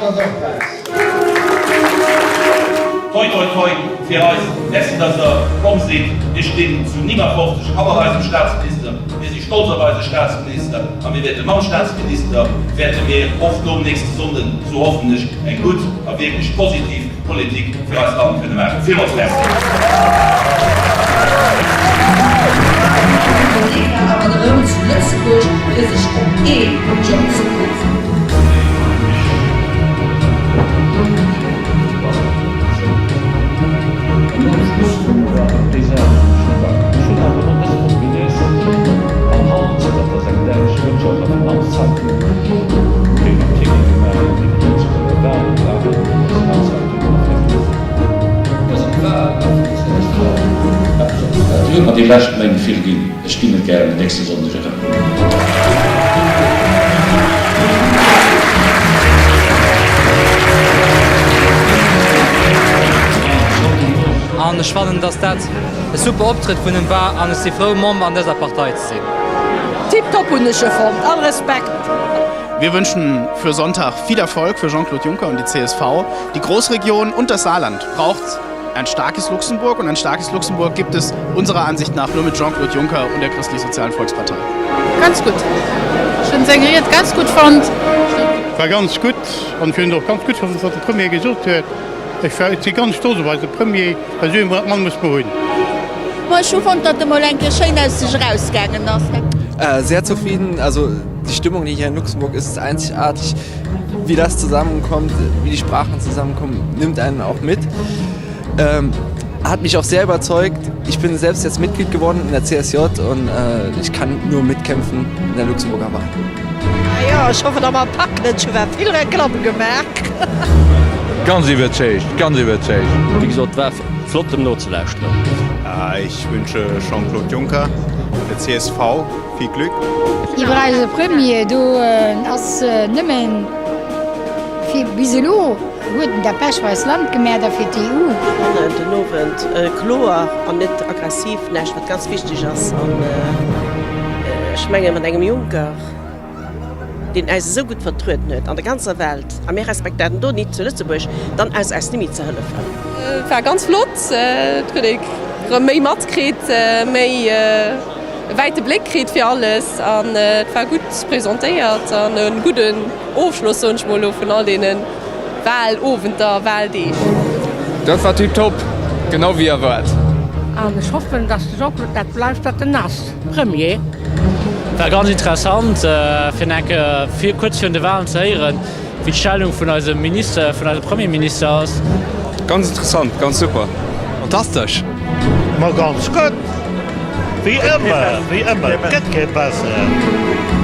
ass och raus. Toi toi toi fir eis. Merci dass der komm sidd. Mir stinn zu 59 hannert eisem Staatsminister. Mir si stolz op eise Staatsminister a mir wäerte mam Staatsminister wäerte mir och nom nächste Sonnden, sou hoffen ech, eng gutt a wierklech positiv Politik fir eist Land kënne maachen. Villmools Merci. D'Kolleg war awer erëm zu Lëtzebuerg fir sech op ee Job ze konzentréieren. Dir hutt mer déi lescht Méint vill ginn, ech ginn et gären den nächste Sonndeg erëm. An ech fannen, dass dat e super Optrëtt vun him war an ech si frou, Member an dëser Partei ze sinn. Tiptop hunn ech e fonnt, all Respekt. Wir wünschen für Sonntag viel Erfolg für Jean-Claude Juncker und die CSV. Die Großregion und das Saarland braucht ein starkes Luxemburg und ein starkes Luxemburg gibt es unserer Ansicht nach nur mit Jean-Claude Juncker und der Christlich-Sozialen Volkspartei. Ganz gutt. Ech hunn seng Ried ganz gutt fonnt. War ganz gutt an ech hunn et och ganz gutt fonnt, wat de Premier gesot huet. Ech war, ech si ganz stolz op eise Premier, well esou ee Mann muss mer hunn. Ma ech hu fonnt, datt e mol eng Kéier schéin aus sech erausgaangen ass. Sehr zufrieden, also die Stimmung, die hier in Luxemburg ist, ist einzigartig. Wie das zusammenkommt, wie die Sprachen zusammenkommen, nimmt einen auch mit. Ähm, hat mich auch sehr überzeugt. Ich bin selbst jetzt Mitglied geworden in der CSJ und äh, ich kann nur mitkämpfen in der Luxemburger Wahl. Ja, ech hoffen, datt mer packen. Et hu war vill Reklamm gemaach. Ganz iwwerzeegt, ganz iwwerzeegt. Wéi gesot, war flott em nozelauschteren. Ich wünsche Jean-Claude Juncker der CSV viel Glück. Iwwer eise Premier, do ass nëmmen fir bis elo huet en dat Bescht fir eist Land gemaach a fir d'EU. Fannen den Owend kloer an net aggressiv, näischt wat ganz wichteg ass an ech mengen mat engem Juncker deen äis esou gutt vertrueden huet an der ganzer Welt a mir respektéieren do nit zu Lëtzebuerg, dann ass äis nimmi ze hëllefen. Et war ganz flott, et huet ee rëm méi matkritt, méi e wäite Bléck kritt fir alles an et war gutt presentéiert an e gudden Ofschloss, soen ech mol elo, vun all deene Wahlowenter, Wahldeeg. Dat war tiptop, genau wéi erwaart. An ech hoffen, dass de Jean-Claude dat bleift, wat en ass, Premier. War ganz interessant fir eng Kéier fir kuerz virun de Wahlen ze héieren, wéi d'Stellung vun eisem Minister, vun eisem Premierminister ass. Ganz interessant, ganz super. Fantastesch! Ma ganz gutt, wéi ëmmer, wéi ëmmer, et gëtt kee besseren.